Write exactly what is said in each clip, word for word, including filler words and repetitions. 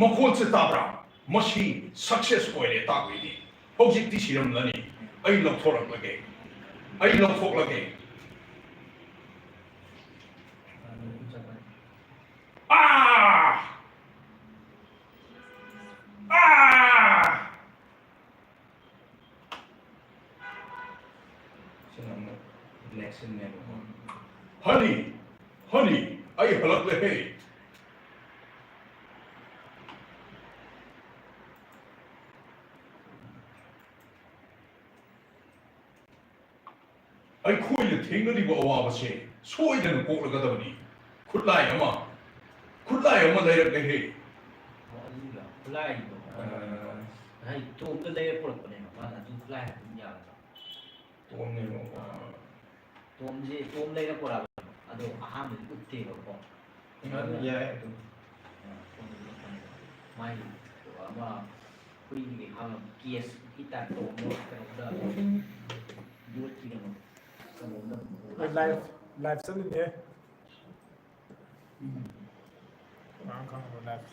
ꯃꯈꯣꯜꯁꯦ ꯇꯥꯕ꯭ꯔꯥ? ꯃꯁꯤ ꯁꯛꯁꯦꯁ ꯑꯣꯏꯔꯦ ꯇꯥꯛꯄꯤꯅꯤ꯫ ꯍꯧꯖꯤꯛꯇꯤ ꯁꯤꯔꯝꯂꯅꯤ꯫ ꯑꯩ ꯂꯧꯊꯣꯔꯛꯂꯒꯦ꯫ ꯑꯩ ꯂꯧꯊꯣꯛꯂꯒꯦ꯫ ꯑꯥ! ꯑꯥ! ꯁꯤꯅ ꯑꯃꯨꯛ ꯅꯦꯛꯁꯟꯅꯦꯕꯀꯣ꯫ ꯍꯅꯤ! ꯍꯅꯤ! ꯑꯩ ꯍꯜꯂꯛꯂꯦꯍꯦ! ꯑꯩꯈꯣꯏꯅ ꯊꯦꯡꯅꯔꯤꯕ ꯑꯋꯥꯕꯁꯦ ꯁꯣꯏꯗꯅ ꯀꯣꯛꯂꯒꯗꯕꯅꯤ꯫ ꯈꯨꯠꯂꯥꯏ ꯑꯃ, ꯈꯨꯠꯂꯥꯏ ꯑꯃ ꯂꯩꯔꯛꯂꯦꯍꯦ꯫ ꯑꯣ, ꯑꯗꯨꯒ ꯈꯨꯠꯂꯥꯏꯗꯣ, ꯑ, ꯉꯁꯥꯏ ꯇꯣꯝꯗ ꯂꯩꯔ ꯄꯨꯔꯛꯄꯅꯦꯕ, ꯃꯥꯅ ꯑꯗꯨ ꯈꯨꯠꯂꯥꯏ ꯍꯥꯏꯕ ꯑꯗꯨꯝ ꯌꯥꯒꯗ꯭ꯔꯣ? ꯇꯣꯝꯅꯦꯕꯀꯣ꯫ ꯑ, ꯇꯣꯝꯁꯦ, ꯇꯣꯝ ꯂꯩꯔ ꯄꯨꯔꯛꯑꯕꯅꯦꯕ, ꯑꯗꯣ ꯑꯍꯥꯟꯕꯗꯤ ꯎꯠꯇꯦꯕꯀꯣ꯫ ꯑꯗꯨꯝ ꯌꯥꯏ ꯑꯗꯨꯝ꯫ ꯑ, ꯇꯣꯝꯗ ꯄꯨꯔꯛꯄꯅꯦꯕ꯫ ꯃꯥꯏ ꯑꯃ ꯍꯨꯏꯒꯤ ꯍꯥꯡꯉ ꯀꯦꯁꯀꯤ ꯇꯥꯏꯞ ꯇꯧꯕ ꯀꯩꯅꯣꯗ ꯌꯣꯠꯀꯤ ꯀꯩꯅꯣ, ꯀꯩꯅꯣꯗ ꯍꯣꯏ, ꯂꯥꯏꯐ, ꯂꯥꯏꯐ ꯆꯠꯂꯤꯅꯦ꯫ ꯎꯝ꯫ ꯀꯅꯥꯝ ꯈꯪꯉꯔꯣꯏ ꯂꯥꯏꯐ꯫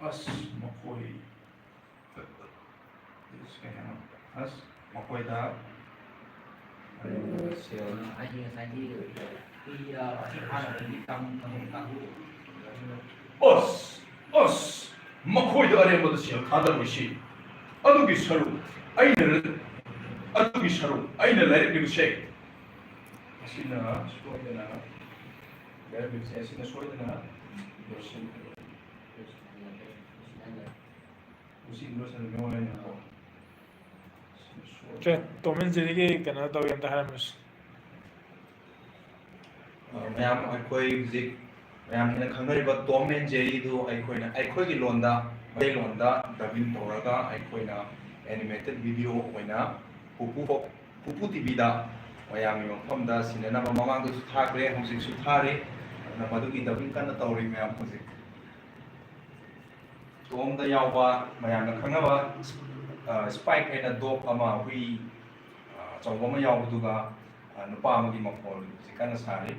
ꯑꯁ, ꯃꯈꯣꯏ꯫ ꯑꯁ, ꯀꯩ ꯍꯥꯏꯅꯣ? ꯑꯁ, ꯃꯈꯣꯏꯗ ꯁꯦꯜ꯫ ꯑꯩꯒꯤ ꯉꯁꯥꯏꯒꯤ ꯍꯨꯏ, ꯑ, ꯑꯁꯤ ꯍꯥꯟꯅꯗꯒꯤ ꯇꯝ-, ꯇꯝ-, ꯇꯝ-, ꯑꯁ, ꯑꯁ, ꯃꯈꯣꯏꯗ ꯑꯔꯦꯝꯕꯗ ꯁꯦꯜ ꯊꯥꯗꯔꯣꯏꯁꯤ꯫ ꯑꯗꯨꯒꯤ ꯁꯔꯨꯛ ꯑꯩꯅ, ꯑꯗꯨꯒꯤ ꯁꯔꯨꯛ ꯑꯩꯅ ꯂꯥꯏꯔꯤꯛ ꯂꯤꯕꯁꯦ꯫ ꯑꯁꯤꯅ ꯁꯣꯏꯗꯅ, ꯂꯥꯏꯔꯤꯛ ꯂꯤꯕꯁꯦ ꯑꯁꯤꯅ ꯁꯣꯏꯗꯅ ꯂꯣꯏꯁꯤꯟ-, ꯂꯣꯏꯁꯤꯟ-, ꯂꯣꯏꯁꯤꯟ-, ꯂꯣꯏꯁꯤꯟ-, ꯂꯣꯏꯁꯤꯟ-, ꯁꯦ, ꯇꯣꯝ ꯑꯦꯟ ꯖꯦꯔꯤꯒꯤ ꯀꯩꯅꯣ ꯇꯧꯋꯤ ꯑꯝꯇ ꯍꯥꯏꯔꯝꯃꯨꯁꯤ꯫ ꯑ, ꯃꯌꯥꯝ ꯑꯩꯈꯣꯏ ꯍꯧꯖꯤꯛ ꯃꯌꯥꯝꯅ ꯈꯪꯅꯔꯤꯕ ꯇꯣꯝ ꯑꯦꯟ ꯖꯦꯔꯤꯗꯨ ꯑꯩꯈꯣꯏꯅ ꯑꯩꯈꯣꯏꯒꯤ ꯂꯣꯟꯗ, ꯃꯩꯇꯩꯂꯣꯟꯗ dubbing ꯇꯧꯔꯒ ꯑꯩꯈꯣꯏꯅ animated video ꯑꯣꯏꯅ ꯄꯨꯄꯨ, ꯄꯨꯄꯨ ꯇꯤꯚꯤꯗ ꯃꯌꯥꯝꯒꯤ ꯃꯐꯝꯗ ꯁꯤꯟꯅꯅꯕ ꯃꯃꯥꯡꯗꯁꯨ ꯊꯥꯈ꯭ꯔꯦ, ꯍꯧꯖꯤꯛꯁꯨ ꯊꯥꯔꯤ꯫ ꯑꯗꯨꯅ ꯃꯗꯨꯒꯤ dubbing ꯀꯟꯅ ꯇꯧꯔꯤ ꯃꯌꯥꯝ ꯍꯧꯖꯤꯛ꯫ ꯇꯣꯝꯗ ꯌꯥꯎꯕ ꯃꯌꯥꯝꯅ ꯈꯪꯅꯕ, ꯑ, ꯁ꯭ꯄꯥꯏꯛ ꯍꯥꯏꯅ dog ꯑꯃ, ꯍꯨꯏ, ꯑ, ꯑꯆꯧꯕ ꯑꯃ ꯌꯥꯎꯕꯗꯨꯒ, ꯑ, ꯅꯨꯄꯥ ꯑꯃꯒꯤ ꯃꯈꯣꯜ ꯍꯧꯖꯤꯛ ꯀꯟꯅ ꯁꯥꯔꯤ꯫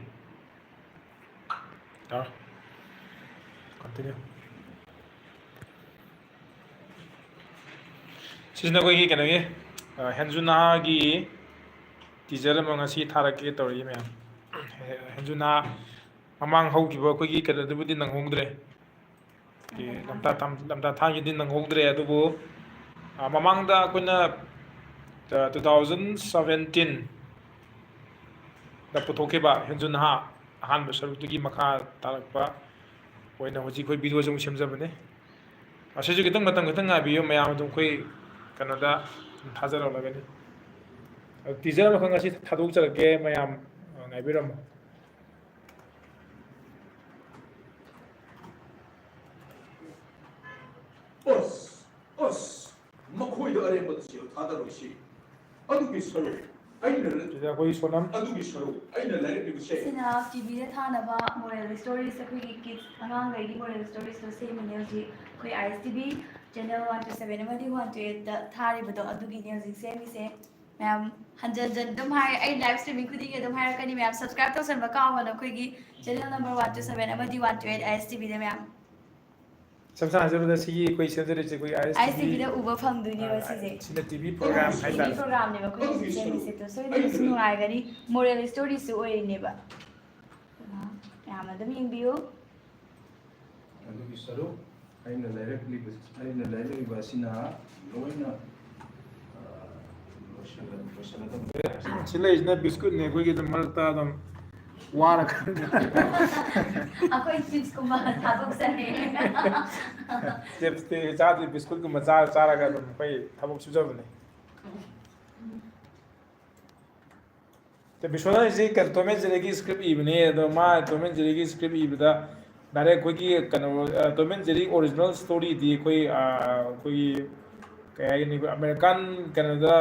ꯇꯥꯔꯣ꯫ Continue. ꯁꯤꯁꯤꯅ ꯑꯩꯈꯣꯏꯒꯤ ꯀꯩꯅꯣꯒꯤ, ꯑ, ꯍꯦꯟꯖꯨ ꯅꯍꯥꯒꯤ teaser ꯑꯃ ꯉꯁꯤ ꯊꯥꯔꯛꯀꯦ ꯇꯧꯔꯛꯏ ꯃꯌꯥꯝ꯫ ꯍꯦꯟꯖꯨ ꯅꯍꯥ ꯃꯃꯥꯡ ꯍꯧꯈꯤꯕ ꯑꯩꯈꯣꯏꯒꯤ ꯀꯩꯅꯣꯗꯨꯕꯨꯗꯤ ꯅꯪꯍꯧꯗ꯭ꯔꯦ꯫ ꯑꯩꯈꯣꯏꯒꯤ ꯂꯝꯇꯥ ꯊꯥꯡ-, ꯂꯝꯇꯥ ꯊꯥꯡꯒꯤꯗꯤ ꯅꯪꯍꯧꯗ꯭ꯔꯦ, ꯑꯗꯨꯕꯨ, ꯑ, ꯃꯃꯥꯡꯗ ꯑꯩꯈꯣꯏꯅ, ꯑ, two thousand seventeen ꯗ ꯄꯨꯊꯣꯛꯈꯤꯕ ꯍꯦꯟꯖꯨ ꯅꯍꯥ ꯑꯍꯥꯟꯕ ꯁꯔꯨꯛꯇꯨꯒꯤ ꯃꯈꯥ ꯇꯥꯔꯛꯄ ꯑꯣꯏꯅ ꯍꯧꯖꯤꯛ ꯑꯩꯈꯣꯏ video ꯁꯦ ꯑꯃꯨꯛ ꯁꯦꯝꯖꯕꯅꯤ꯫ ꯑꯁꯤꯁꯨ ꯈꯤꯇꯪ ꯃꯇꯝ ꯈꯤꯇꯪ ꯉꯥꯏꯕꯤꯌꯨ ꯃꯌꯥꯝ, ꯑꯗꯨꯝ ꯑꯩꯈꯣꯏ ꯀꯩꯅꯣꯗ ꯊꯥꯖꯔꯛꯂꯒꯅꯤ꯫ Teaser ꯑꯃꯈꯛ ꯉꯁꯤ ꯊꯥꯗꯣꯛꯆꯔꯛꯀꯦ ꯃꯌꯥꯝ, ꯑ, ꯉꯥꯏꯕꯤꯔꯝꯃꯣ꯫ ꯑꯁ, ꯑꯁ, ꯃꯈꯣꯏꯗ ꯑꯔꯦꯝꯕꯗ ꯁꯦꯜ ꯊꯥꯗꯔꯣꯏꯁꯤ꯫ ꯑꯗꯨꯒꯤ ꯁꯔꯨꯛ ꯑꯩꯅ ꯂ-, ꯁꯤꯗ ꯑꯩꯈꯣꯏ ꯁꯣꯅꯝ꯫ ꯑꯗꯨꯒꯤ ꯁꯔꯨꯛ ꯑꯩꯅ ꯂꯥꯏꯔꯛꯂꯤꯕꯁꯦ꯫ ꯁꯤꯅ T V ꯗ ꯊꯥꯅꯕ moral stories, ꯑꯩꯈꯣꯏꯒꯤ kids ꯑꯉꯥꯡꯈꯩꯒꯤ moral stories ꯇꯣ ꯁꯦꯝꯃꯤꯅꯦ ꯍꯧꯖꯤꯛ꯫ ꯑꯩꯈꯣꯏ I S T V channel one two seven ꯑꯃꯗꯤ one two eight ꯇ ꯊꯥꯔꯤꯕꯗꯣ ꯑꯗꯨꯒꯤꯅꯦ ꯍꯧꯖꯤꯛ ꯁꯦꯝꯃꯤꯁꯦ꯫ ꯃꯌꯥꯝ ꯍꯟꯖꯟ ꯍꯟꯖꯟ ꯑꯗꯨꯝ ꯍꯥꯏ, ꯑꯩ live streaming ꯈꯨꯗꯤꯡꯒꯤ ꯑꯗꯨꯝ ꯍꯥꯏꯔꯛꯀꯅꯤ ꯃꯌꯥꯝ, subscribe ꯇꯧꯁꯟꯕ ꯀꯥꯎꯒꯅꯨ ꯑꯩꯈꯣꯏꯒꯤ channel number one two seven ꯑꯃꯗꯤ one two eight I S T V ꯗ ꯃꯌꯥꯝ꯫ ꯏꯁꯝ ꯁꯝꯅ ꯍꯥꯏꯖꯔꯕꯗ ꯁꯤꯒꯤ ꯑꯩꯈꯣꯏ ꯁꯦꯝꯖꯔꯤꯁꯦ ꯑꯩꯈꯣꯏ I S T V, I S T V ꯗ ꯎꯕ ꯐꯪꯗꯣꯏꯅꯦꯕ ꯑ, ꯁꯤꯁꯦ꯫ ꯁꯤꯅ T V program ꯍꯥꯏꯇꯥꯔꯦ꯫ T V program ꯅꯦꯕ ꯑꯩꯈꯣꯏꯅ ꯍꯧꯖꯤꯛ ꯁꯦꯝꯃꯤꯁꯦ꯫ ꯑꯗꯣ ꯁꯣꯏꯗꯅꯁꯨ ꯅꯨꯡꯉꯥꯏꯒꯅꯤ, moral story ꯁꯨ ꯑꯣꯏꯔꯤꯅꯦꯕ꯫ ꯑꯗꯨꯅ ꯃꯌꯥꯝ ꯑꯗꯨꯝ ꯌꯦꯡꯕꯤꯌꯨ꯫ ꯑꯗꯨꯒꯤ ꯁꯔꯨꯛ ꯑꯩꯅ ꯂꯩꯔꯛꯂꯤꯕ, ꯑꯩꯅ ꯂꯩꯔꯛꯂꯤꯕ ꯑꯁꯤꯅ ꯂꯣꯏꯅ, ꯑ, ꯂꯣꯏꯁꯤꯜꯂ-, ꯂꯣꯏꯁꯤꯜꯂꯗꯕꯅꯤ꯫ ꯁꯤ ꯂꯩꯁꯤꯅ biscuit ꯅꯦ ꯑꯩꯈꯣꯏꯒꯤ ꯑꯗꯨꯝ ꯃꯔꯛꯇ ꯑꯗꯨꯝ ꯋꯥꯔꯀꯥꯟꯗ꯫ ꯑꯩꯈꯣꯏ chips ꯀꯨꯝꯕ ꯊꯥꯗꯣꯛꯆꯔꯦ꯫ Chips ꯇꯤ ꯆꯥꯗꯦ, biscuit ꯀꯨꯝꯕ ꯆꯥꯔ ꯆꯥꯔꯒ ꯑꯗꯨꯝ ꯑꯩꯈꯣꯏ ꯊꯕꯛ ꯁꯨꯖꯕꯅꯦ꯫ ꯕꯤꯁ꯭ꯋꯥꯅ ꯍꯥꯏꯁꯦ ꯀꯩꯅꯣ, Tom and Jerry ꯒꯤ script ꯏꯕꯅꯦ꯫ ꯑꯗꯣ ꯃꯥ Tom and Jerry ꯒꯤ script ꯏꯕꯗ direct ꯑꯩꯈꯣꯏꯒꯤ ꯀꯩꯅꯣ, ꯑ, Tom and Jerry original story ꯗꯤ ꯑꯩꯈꯣꯏ, ꯑ, ꯑꯩꯈꯣꯏꯒꯤ ꯀꯩ ꯍꯥꯏꯒꯅꯤ, ꯑꯩꯈꯣꯏ American ꯀꯩꯅꯣꯗ,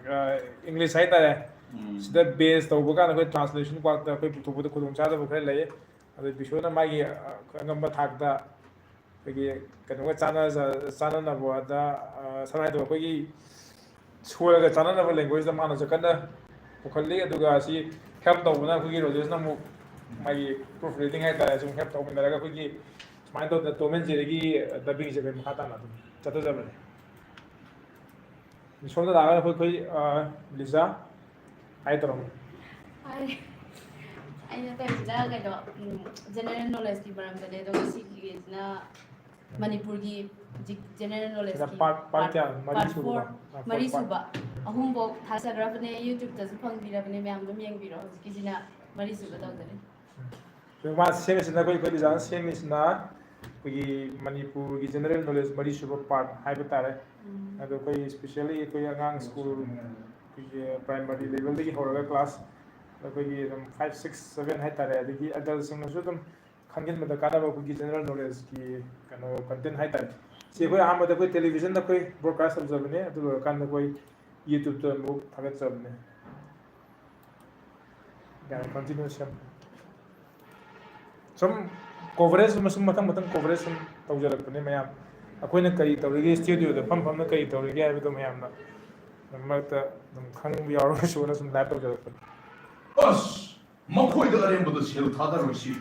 ꯑ, English ꯍꯥꯏꯇꯥꯔꯦ, ꯎꯝ꯫ ꯁꯤꯗ base ꯇꯧꯕ ꯀꯥꯟꯗ ꯑꯩꯈꯣꯏ translation ꯄꯥꯛꯇ ꯑꯩꯈꯣꯏ ꯄꯨꯊꯣꯛꯄꯗ ꯈꯨꯗꯣꯡꯆꯥꯗꯕ ꯈꯔ ꯂꯩ꯫ ꯑꯗꯣ ꯕꯤꯁ꯭ꯋꯥꯅ ꯃꯥꯒꯤ, ꯑ, ꯑꯉꯝꯕ ꯊꯥꯛꯇ ꯑꯩꯈꯣꯏꯒꯤ ꯀꯩꯅꯣꯒ ꯆꯥꯟꯅꯖ-, ꯆꯥꯟꯅꯅꯕꯗ, ꯑ, ꯁꯝꯅ ꯍꯥꯏꯔꯕꯗ ꯑꯩꯈꯣꯏꯒꯤ ꯁꯣꯏꯔꯒ ꯆꯥꯟꯅꯅꯕ language ꯇ ꯃꯥꯅꯁꯨ ꯀꯟꯅ ꯄꯨꯈꯠꯂꯤ꯫ ꯑꯗꯨꯒ ꯑꯁꯤ help ꯇꯧꯕꯅ ꯑꯩꯈꯣꯏꯒꯤ ꯔꯣꯖꯦꯁꯅ ꯑꯃꯨꯛ ꯃꯥꯒꯤ proof reading ꯍꯥꯏꯇꯥꯔꯦ, ꯁꯨꯝ help ꯇꯧꯃꯤꯟꯅꯔꯒ ꯑꯩꯈꯣꯏꯒꯤ ꯁꯨꯃꯥꯏꯅ ꯇꯧꯗꯅ ꯇꯣꯝ ꯑꯦꯟ ꯖꯦꯔꯤꯒꯤ dubbingꯁꯦ ꯑꯩꯈꯣꯏ ꯃꯈꯥ ꯇꯥꯅ ꯑꯗꯨꯝ ꯆꯠꯊꯖꯕꯅꯦ꯫ ꯁꯣꯝꯗ ꯂꯥꯛꯑꯒ ꯑꯩꯈꯣꯏ ꯑꯩꯈꯣꯏ, ꯑ, ꯂꯤꯖꯥ ꯍꯥꯏ ꯇꯧꯔꯝꯃꯤ꯫ ꯍꯥꯏ꯫ ꯑꯩꯅ ꯇꯧꯔꯤꯁꯤꯅ ꯀꯩꯅꯣ, ꯎꯝ, general knowledgeꯀꯤ ꯃꯔꯝꯗꯅꯦ, ꯑꯗꯣ ꯉꯁꯤꯒꯤꯁꯤꯅ ꯃꯅꯤꯄꯨꯔꯒꯤ ꯍꯧꯖꯤꯛ general knowledgeꯀꯤ part, part part, ꯀꯌꯥ? ꯃꯔꯤ part ꯁꯨꯕ? Four, ꯑ, four ꯃꯔꯤ part꯫ ꯁꯨꯕ꯫ ꯑꯍꯨꯝꯐꯧ ꯊꯥꯖꯈ꯭ꯔꯕꯅꯦ, YouTubeꯇꯁꯨ ꯐꯪꯕꯤꯔꯕꯅꯦ, ꯃꯌꯥꯝ ꯑꯗꯨꯝ ꯌꯦꯡꯕꯤꯔꯣ꯫ ꯍꯧꯖꯤꯛꯀꯤꯁꯤꯅ ꯃꯔꯤ ꯁꯨꯕ ꯇꯧꯖꯔꯤ꯫ ꯑꯗꯨ ꯃꯥ ꯁꯦꯝꯃꯤꯁꯤꯅ ꯑꯩꯈꯣꯏ, ꯑꯩꯈꯣꯏ ꯗꯤꯖꯥꯏꯟ ꯁꯦꯝꯃꯤꯁꯤꯅ ꯑꯩꯈꯣꯏꯒꯤ ꯃꯅꯤꯄꯨꯔꯒꯤ general knowledge ꯃꯔꯤ ꯁꯨꯕ part ꯍꯥꯏꯕ ꯇꯥꯔꯦ꯫ ꯎꯝ꯫ ꯑꯗꯣ ꯑꯩꯈꯣꯏ especially ꯑꯩꯈꯣꯏ ꯑꯉꯥꯡ school, ꯑꯩꯈꯣꯏꯒꯤ primary levelꯗꯒꯤ ꯍꯧꯔꯒ class ꯑꯩꯈꯣꯏꯒꯤ ꯑꯗꯨꯝ five, six, seven ꯍꯥꯏ ꯇꯥꯔꯦ, ꯑꯗꯒꯤ adultꯁꯤꯡꯅꯁꯨ ꯑꯗꯨꯝ ꯈꯪꯖꯤꯟꯕꯗ ꯀꯥꯟꯅꯕ ꯑꯩꯈꯣꯏꯒꯤ general knowledgeꯀꯤ ꯀꯩꯅꯣ content ꯍꯥꯏ ꯇꯥꯔꯦ꯫ ꯁꯤ ꯑꯩꯈꯣꯏ ꯑꯍꯥꯟꯕꯗ ꯑꯩꯈꯣꯏ televisionꯗ ꯑꯩꯈꯣꯏ broadcast ꯇꯧꯖꯕꯅꯦ, ꯑꯗꯨ ꯂꯣꯏꯔꯀꯥꯟꯗ ꯑꯩꯈꯣꯏ YouTubeꯇ ꯑꯃꯨꯛ ꯊꯥꯒꯠꯆꯕꯅꯦ꯫ ꯌꯥꯔꯦ, continue ꯁꯦꯝ꯫ ꯁꯨꯝ coverage ꯑꯃ ꯁꯨꯝ ꯃꯊꯪ ꯃꯊꯪ coverage ꯁꯨꯝ ꯇꯧꯖꯔꯛꯄꯅꯦ ꯃꯌꯥꯝ꯫ ꯑꯩꯈꯣꯏꯅ ꯀꯔꯤ ꯇꯧꯔꯤꯒꯦ, studioꯗ ꯐꯝ ꯐꯝꯅ ꯀꯔꯤ ꯇꯧꯔꯤꯒꯦ ꯍꯥꯏꯕꯗꯣ ꯃꯌꯥꯝꯅ ꯃꯔꯛꯇ ꯑꯗꯨꯝ ꯈꯪꯕ ꯌꯥꯎꯔꯒꯁꯨꯅ ꯁꯨꯝ live ꯇꯧꯖꯔꯛꯄꯅꯦ꯫ ꯑꯁ! ꯃꯈꯣꯏꯗ ꯑꯔꯦꯝꯕꯗ ꯁꯦꯜ ꯊꯥꯗꯔꯣꯏꯁꯤ꯫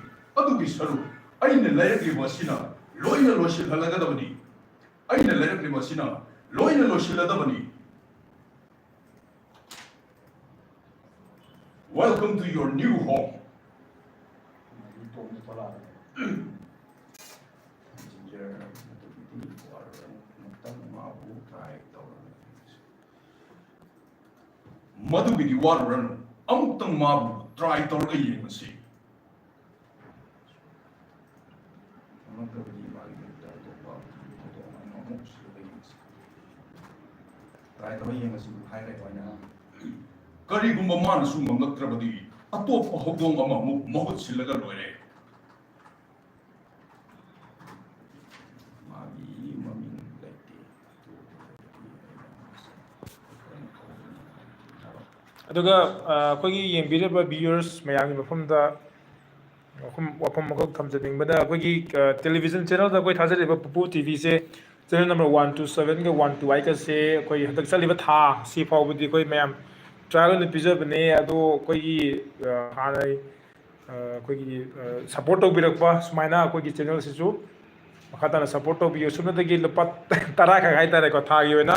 ꯑꯗꯨꯒꯤ ꯁꯔꯨꯛ ꯑꯩꯅ ꯂꯩꯔꯛꯂꯤꯕ ꯑꯁꯤꯅ ꯂꯣꯏꯅ ꯂꯣꯏꯁꯤꯜꯍꯜꯂꯒꯗꯕꯅꯤ꯫ ꯑꯩꯅ ꯂꯩꯔꯛꯂꯤꯕ ꯑꯁꯤꯅ ꯂꯣꯏꯅ ꯂꯣꯏꯁꯤꯜꯂꯗꯕꯅꯤ꯫ Welcome to your new home. ꯃꯗꯨꯒꯤꯗꯤ ꯋꯥꯔꯨꯔꯅꯨ, ꯑꯃꯨꯛꯇꯪ ꯃꯥꯕꯨ try ꯇꯧꯔꯒ ꯌꯦꯡꯉꯁꯤ꯫ ꯉꯝꯂꯛꯇ꯭ꯔꯕꯗꯤ ꯃꯥꯒꯤ ꯃꯍꯨꯠꯇ ꯑꯇꯣꯞꯄ ꯊꯧꯗꯣꯛ ꯑꯃ ꯑꯃꯨꯛ ꯁꯤꯜꯂꯒ ꯌꯦꯡꯁꯤ꯫ Try ꯇꯧꯔ ꯌꯦꯡꯉꯁꯤ ꯍꯥꯏꯔꯦ ꯑꯩꯈꯣꯏꯅ꯫ ꯀꯔꯤꯒꯨꯝꯕ ꯃꯥꯅꯁꯨ ꯉꯝꯂꯛꯇ꯭ꯔꯕꯗꯤ ꯑꯇꯣꯞꯄ ꯍꯧꯗꯣꯡ ꯑꯃꯃꯨꯛ ꯃꯍꯨꯠ ꯁꯤꯜꯂꯒ ꯂꯣꯏꯔꯦ꯫ ꯃꯥꯒꯤ ꯃꯃꯤꯡ ꯂꯩꯇꯦ꯫ ꯑꯗꯨꯒ, ꯑ, ꯑꯩꯈꯣꯏꯒꯤ ꯌꯦꯡꯕꯤꯔꯤꯕ viewers ꯃꯌꯥꯝꯒꯤ ꯃꯐꯝꯗ ꯋꯥꯐꯝ, ꯋꯥꯐꯝ ꯑꯃꯈꯛ ꯊꯝꯖꯅꯤꯡꯕꯗ, ꯑꯩꯈꯣꯏꯒꯤ, ꯑ, television channelꯗ ꯑꯩꯈꯣꯏ ꯊꯥꯖꯔꯤꯕ ꯄꯨꯄꯨ TVꯁꯦ channel number one two sevenꯒ one two eightꯀꯁꯦ ꯑꯩꯈꯣꯏ ꯍꯟꯗꯛ ꯆꯠꯂꯤꯕ ꯊꯥ ꯁꯤ ꯐꯥꯎꯕꯗꯤ ꯑꯩꯈꯣꯏ ꯃꯌꯥꯝ trial ꯑꯣꯏꯅ ꯄꯤꯖꯕꯅꯦ꯫ ꯑꯗꯣ ꯑꯩꯈꯣꯏꯒꯤ, ꯑ, ꯍꯥꯟꯅ ꯑꯩꯈꯣꯏꯒꯤ ꯁꯞꯄꯣꯔꯠ ꯇꯧꯕꯤꯔꯛꯄ ꯁꯨꯃꯥꯏꯅ ꯑꯩꯈꯣꯏꯒꯤ ꯆꯦꯅꯦꯜꯁꯤꯁꯨ ꯃꯈꯥ ꯇꯥꯅ ꯁꯞꯄꯣꯔꯠ ꯇꯧꯕꯤꯌꯨ꯫ ꯁꯨꯞꯅꯇꯒꯤ ꯂꯨꯄꯥ ꯇꯔꯥꯈꯛ ꯍꯥꯏꯇꯥꯔꯦꯀꯣ, ꯊꯥꯒꯤ ꯑꯣꯏꯅ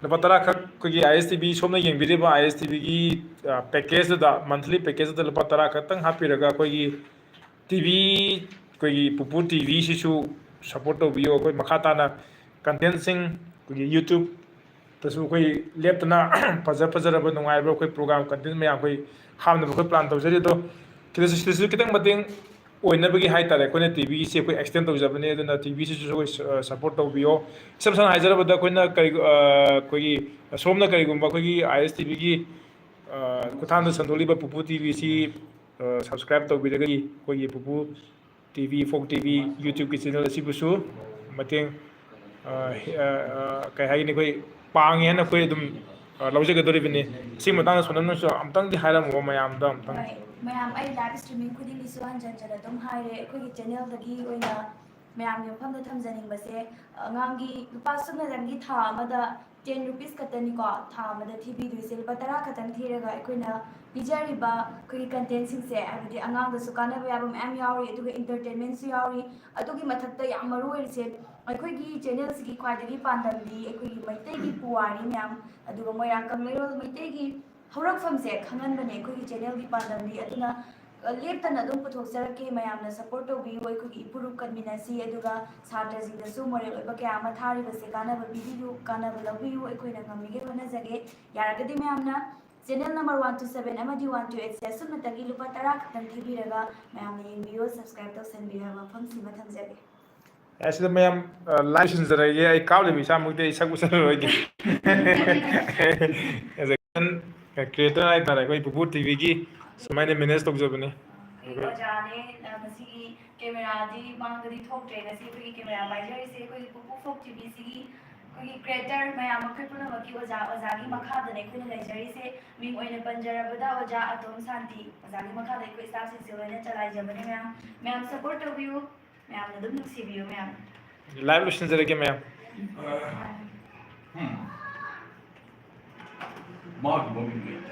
ꯂꯨꯄꯥ ꯇꯔꯥꯈꯛ ꯑꯩꯈꯣꯏꯒꯤ ꯑꯥꯏ ꯑꯦꯁ ꯇꯤ ꯚꯤ ꯁꯣꯝꯅ ꯌꯦꯡꯕꯤꯔꯤꯕ ꯑꯥꯏ ꯑꯦꯁ ꯇꯤ ꯚꯤꯒꯤ ꯄꯦꯀꯦꯖꯇꯨꯗ, ꯃꯟꯊꯂꯤ ꯄꯦꯀꯦꯖꯇꯨꯗ ꯂꯨꯄꯥ ꯇꯔꯥ ꯈꯛꯇꯪ ꯍꯥꯞꯄꯤꯔꯒ ꯑꯩꯈꯣꯏꯒꯤ ꯇꯤ ꯚꯤ, ꯑꯩꯈꯣꯏꯒꯤ ꯄꯨꯄꯨ ꯇꯤ ꯚꯤꯁꯤꯁꯨ ꯁꯞꯄꯣꯔꯠ ꯇꯧꯕꯤꯌꯨ꯫ ꯑꯩꯈꯣꯏ ꯃꯈꯥ ꯇꯥꯅ ꯀꯟꯇꯦꯟꯁꯤꯡ ꯑꯩꯈꯣꯏꯒꯤ ꯌꯨꯇ꯭ꯌꯨꯕꯇꯁꯨ ꯑꯩꯈꯣꯏ ꯂꯦꯞꯇꯅ ꯐꯖ ꯐꯖꯔꯕ ꯅꯨꯡꯉꯥꯏꯕ ꯑꯩꯈꯣꯏ ꯄ꯭ꯔꯣꯒ꯭ꯔꯥꯝ ꯀꯟꯇꯦꯟ ꯃꯌꯥꯝ ꯑꯩꯈꯣꯏ ꯍꯥꯞꯅꯕ ꯑꯩꯈꯣꯏ ꯄ꯭ꯂꯥꯟ ꯇꯧꯖꯔꯤ꯫ ꯑꯗꯣ ꯁꯤꯗꯁꯨ, ꯁꯤꯗꯁꯨ ꯈꯤꯇꯪ ꯃꯇꯦꯡ ꯑꯣꯏꯅꯕꯒꯤ ꯍꯥꯏꯇꯥꯔꯦ, ꯑꯩꯈꯣꯏꯅ ꯇꯤ ꯚꯤꯁꯦ ꯑꯩꯈꯣꯏ ꯑꯦꯛꯁꯇꯦꯟ ꯇꯧꯖꯕꯅꯦ꯫ ꯑꯗꯨꯅ ꯇꯤ ꯚꯤꯁꯤꯁꯨ ꯑꯩꯈꯣꯏ ꯁꯞꯄꯣꯔꯠ ꯇꯧꯕꯤꯌꯣ꯫ ꯏꯁꯝ ꯁꯝꯅ ꯍꯥꯏꯖꯔꯕꯗ ꯑꯩꯈꯣꯏꯅ ꯀꯔꯤ, ꯑ, ꯑꯩꯈꯣꯏꯒꯤ ꯁꯣꯝꯅ ꯀꯔꯤꯒꯨꯝꯕ ꯑꯩꯈꯣꯏꯒꯤ ꯑꯥꯏ ꯑꯦꯁ ꯇꯤ ꯚꯤꯒꯤ ꯈꯨꯠꯊꯥꯡꯗ ꯁꯟꯗꯣꯛꯂꯤꯕ ꯄꯨꯄꯨ ꯇꯤ ꯚꯤꯁꯤ ꯁꯕꯁꯀ꯭ꯔꯥꯏꯕ ꯇꯧꯕꯤꯔꯒꯗꯤ ꯑꯩꯈꯣꯏꯒꯤ ꯄꯨꯄꯨ ꯇꯤ ꯚꯤ, ꯐꯣꯛ ꯇꯤ ꯚꯤ ꯌꯨꯇ꯭ꯌꯨꯕꯀꯤ ꯆꯦꯅꯦꯜ ꯑꯁꯤꯕꯨꯁꯨ ꯃꯇꯦꯡ, ꯑ, ꯍꯤ-, ꯑ, ꯑ, ꯀꯩ ꯍꯥꯏꯒꯅꯤ, ꯑꯩꯈꯣꯏ ꯄꯥꯡꯉꯦ ꯍꯥꯏꯅ ꯑꯩꯈꯣꯏ ꯑꯗꯨꯝ, ꯑ, ꯂꯧꯖꯒꯗꯧꯔꯤꯕꯅꯤ꯫ ꯁꯤꯒꯤ ꯃꯇꯥꯡꯗ ꯁꯣꯅꯝꯅꯁꯨ ꯑꯃꯨꯛꯇꯪꯗꯤ ꯍꯥꯏꯔꯝꯃꯣ ꯃꯌꯥꯝꯗ ꯑꯃꯨꯛꯇꯪ꯫ ꯍꯣꯏ, ꯃꯌꯥꯝ, ꯑꯩ ꯂꯥꯏꯚ ꯁ꯭ꯇ꯭ꯔꯤꯃꯤꯡ ꯈꯨꯗꯤꯡꯒꯤꯁꯨ ꯍꯟꯖꯟ ꯍꯟꯖꯟ ꯑꯗꯨꯝ ꯍꯥꯏꯔꯦ, ꯑꯩꯈꯣꯏꯒꯤ ꯆꯦꯅꯦꯜꯗꯒꯤ ꯑꯣꯏꯅ ꯃꯌꯥꯝꯒꯤ ꯃꯐꯝꯗ ꯊꯝꯖꯅꯤꯡꯕꯁꯦ, ꯑꯉꯥꯡꯒꯤ ꯂꯨꯄꯥ ꯁꯨꯞꯅꯗꯪꯒꯤ ꯊꯥ ꯑꯃꯗ ꯇꯦꯟ ꯔꯨꯄꯤꯁ ꯈꯛꯇꯅꯤꯀꯣ, ꯊꯥ ꯑꯃꯗ ꯊꯤꯕꯤꯗꯣꯏꯁꯦ꯫ ꯂꯨꯄꯥ ꯇꯔꯥ ꯈꯛꯇꯪ ꯊꯤꯔꯒ ꯑꯩꯈꯣꯏꯅ ꯄꯤꯖꯔꯤꯕ ꯑꯩꯈꯣꯏꯒꯤ ꯀꯟꯇꯦꯟꯁꯤꯡꯁꯦ, ꯍꯥꯏꯕꯗꯤ ꯑꯉꯥꯡꯗꯁꯨ ꯀꯥꯟꯅꯕ ꯌꯥꯕ ꯃꯌꯥꯝ ꯌꯥꯎꯔꯤ, ꯑꯗꯨꯒ ꯏꯟꯇꯔꯇꯦꯟꯃꯦꯟꯁꯨ ꯌꯥꯎꯔꯤ꯫ ꯑꯗꯨꯒꯤ ꯃꯊꯛꯇ ꯌꯥꯝ ꯃꯔꯨ ꯑꯣꯏꯔꯤꯁꯦ, ꯑꯩꯈꯣꯏꯒꯤ ꯆꯦꯅꯦꯜꯁꯤꯒꯤ ꯈ꯭ꯋꯥꯏꯗꯒꯤ ꯄꯥꯟꯗꯝꯗꯤ ꯑꯩꯈꯣꯏꯒꯤ ꯃꯩꯇꯩꯒꯤ ꯄꯨꯋꯥꯔꯤ ꯃꯌꯥꯝ, ꯑꯗꯨꯒ ꯃꯣꯏꯔꯥꯡ ꯀꯪꯂꯩꯔꯣꯜ ꯃꯩꯇꯩꯒꯤ ꯍꯧꯔꯛꯐꯝꯁꯦ ꯈꯪꯍꯟꯕꯅꯦ ꯑꯩꯈꯣꯏꯒꯤ ꯆꯦꯅꯦꯜꯒꯤ ꯄꯥꯟꯗꯝꯗꯤ꯫ ꯑꯗꯨꯅ, ꯑ, ꯂꯦꯞꯇꯅ ꯑꯗꯨꯝ ꯄꯨꯊꯣꯛꯆꯔꯛꯀꯦ꯫ ꯃꯌꯥꯝꯅ ꯁꯞꯄꯣꯔꯠ ꯇꯧꯕꯤꯌꯨ, ꯑꯩꯈꯣꯏꯒꯤ ꯏꯄꯨꯔꯨꯞ ꯀꯟꯃꯤꯟꯅꯁꯤ, ꯑꯗꯨꯒ ꯁꯥꯇ꯭ꯔꯁꯤꯡꯗꯁꯨ ꯃꯣꯔꯦꯜ ꯑꯣꯏꯕ ꯀꯌꯥ ꯑꯃ ꯊꯥꯔꯤꯕꯁꯦ ꯀꯥꯟꯅꯕ ꯄꯤꯕꯤꯌꯨ, ꯀꯥꯟꯅꯕ ꯂꯧꯕꯤꯌꯨ꯫ ꯑꯩꯈꯣꯏꯅ ꯉꯝꯃꯤꯈꯩ ꯍꯣꯠꯅꯖꯒꯦ꯫ ꯌꯥꯔꯒꯗꯤ ꯃꯌꯥꯝꯅ channel number one two seven ꯑꯃꯗꯤ ꯋꯥꯟ ꯇꯨ ꯑꯩꯠꯁꯦ ꯑꯁꯨꯝꯅꯇꯪꯒꯤ ꯂꯨꯄꯥ ꯇꯔꯥ ꯈꯛꯇꯪ ꯊꯤꯕꯤꯔꯒ ꯃꯌꯥꯝꯅ ꯌꯦꯡꯕꯤꯌꯨ, ꯁꯕꯁꯀ꯭ꯔꯥꯏꯕ ꯇꯧꯁꯟꯕꯤꯌꯨ ꯍꯥꯏꯕ ꯋꯥꯐꯝꯁꯤꯃ ꯊꯝꯖꯒꯦ꯫ ꯑꯁꯤꯗ ꯃꯌꯥꯝ, ꯑ, ꯂꯥꯏꯚ ꯁꯤꯟꯖꯔꯒꯦ꯫ ꯑꯩ ꯀꯥꯞꯂꯤꯕ ꯏꯆꯥꯃꯛꯇꯤ ꯑꯩ ꯁꯛ ꯎꯠꯆꯔꯔꯣꯏꯒꯦ꯫ As a content creator ꯍꯥꯏꯇꯥꯔꯦ, ꯑꯩꯈꯣꯏ ꯄꯨꯄꯨ ꯇꯤ ꯚꯤꯒꯤ ꯁꯨꯃꯥꯏꯅ ꯃꯦꯅꯦꯖ ꯇꯧꯖꯕꯅꯤ꯫ ꯑꯩꯈꯣꯏ ꯑꯣꯖꯥꯅꯦ, ꯑ, ꯉꯁꯤꯒꯤ ꯀꯦꯃꯦꯔꯥꯗꯤ ꯃꯥꯡꯗꯗꯤ ꯊꯣꯛꯇ꯭ꯔꯦ꯫ ꯉꯁꯤ ꯑꯩꯈꯣꯏꯒꯤ ꯀꯦꯃꯦꯔꯥ ꯄꯥꯏꯖꯔꯤꯁꯦ ꯑꯩꯈꯣꯏꯒꯤ ꯄꯨꯄꯨ ꯐꯣꯛ ꯇꯤ ꯚꯤꯁꯤꯒꯤ ꯑꯩꯈꯣꯏꯒꯤ ꯀ꯭ꯔꯤꯌꯦꯇꯔ ꯃꯌꯥꯝ ꯑꯩꯈꯣꯏ ꯄꯨꯝꯅꯃꯛꯀꯤ ꯑꯣꯖꯥ, ꯑꯣꯖꯥꯒꯤ ꯃꯈꯥꯗꯅꯦ ꯑꯩꯈꯣꯏꯅ ꯂꯩꯖꯔꯤꯁꯦ꯫ ꯃꯤꯡ ꯑꯣꯏꯅ ꯄꯟꯖꯔꯕꯗ ꯑꯣꯖꯥ ꯑꯇꯣꯝ ꯁꯥꯟꯇꯤ, ꯑꯣꯖꯥꯒꯤ ꯃꯈꯥꯗ ꯑꯩꯈꯣꯏ ꯁ꯭ꯇꯥꯐꯁꯤꯡꯁꯦ ꯂꯣꯏꯅ ꯆꯂꯥꯏꯖꯕꯅꯦ꯫ ꯃꯌꯥꯝ, ꯃꯌꯥꯝ ꯁꯞꯄꯣꯔꯠ ꯇꯧꯕꯤꯌꯨ, ꯃꯌꯥꯝꯅ ꯑꯗꯨꯝ ꯅꯨꯡꯁꯤꯕꯤꯌꯨ ꯃꯌꯥꯝ꯫ ꯂꯥꯏꯚ ꯂꯣꯏꯁꯤꯟꯖꯔꯒꯦ ꯃꯌꯥꯝ꯫ ꯃꯥꯒꯤ ꯃꯃꯤꯡ ꯂꯩꯇꯦ꯫